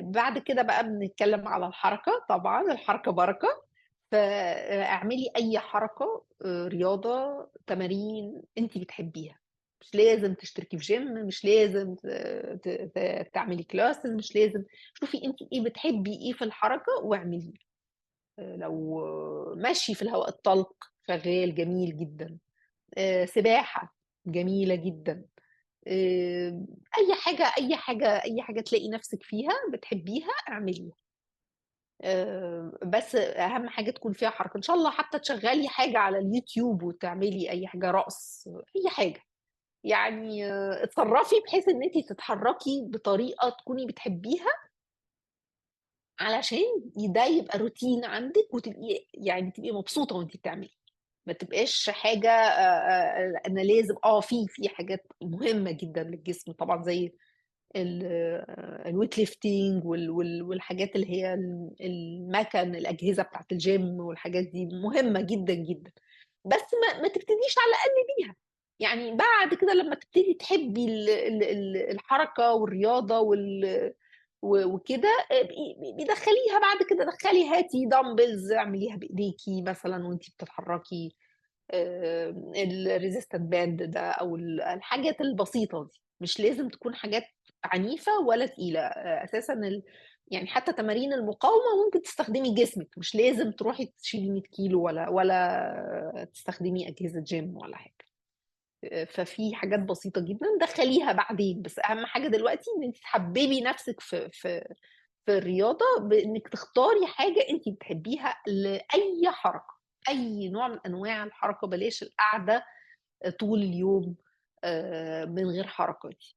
بعد كده بقى بنتكلم على الحركة، طبعا الحركة بركة. فاعملي اي حركه، رياضه، تمارين انت بتحبيها. مش لازم تشتركي في جيم، مش لازم تعملي classes، مش لازم. شوفي انت ايه بتحبي، ايه في الحركة واعمليه. لو مشي في الهواء الطلق شغال جميل جدا، سباحة جميلة جدا، اي حاجه، اي حاجه، اي حاجة تلاقي نفسك فيها بتحبيها اعمليها. بس اهم حاجة تكون فيها حركه. ان شاء الله حتى تشغلي حاجة على اليوتيوب وتعملي اي حاجه، رقص، اي حاجة يعني. اتصرفي بحيث ان انت تتحركي بطريقة تكوني بتحبيها، علشان ده يبقى روتين عندك، وتبقي يعني تبقي مبسوطة وانت بتعملي. ما تبقاش حاجة انا لازم، في حاجات مهمة جدا للجسم طبعا، زي ال weight lifting والحاجات اللي هي المكن، الاجهزة بتاعت الجيم والحاجات دي مهمة جدا جدا، بس ما تبتديش على الاقل بيها. يعني بعد كده لما تبتدي تحبي الحركة والرياضة وكده، بيدخليها بعد كده. دخلي، هاتي dumbbells اعمليها بايديكي مثلا وانتي بتتحركي، ال resistance band ده او الحاجات البسيطة دي. مش لازم تكون حاجات عنيفة ولا تقيلة. اساسا يعني حتى تمارين المقاومة ممكن تستخدمي جسمك، مش لازم تروحي تشيلي 100 كيلو ولا تستخدمي اجهزة جيم ولا حاجة. ففي حاجات بسيطة جدا دخليها بعدين، بس اهم حاجة دلوقتي ان انت تحببي نفسك في الرياضة، بانك تختاري حاجة انت بتحبيها لاي حركة، اي نوع من انواع الحركة. بلاش القعدة طول اليوم من غير حركة دي.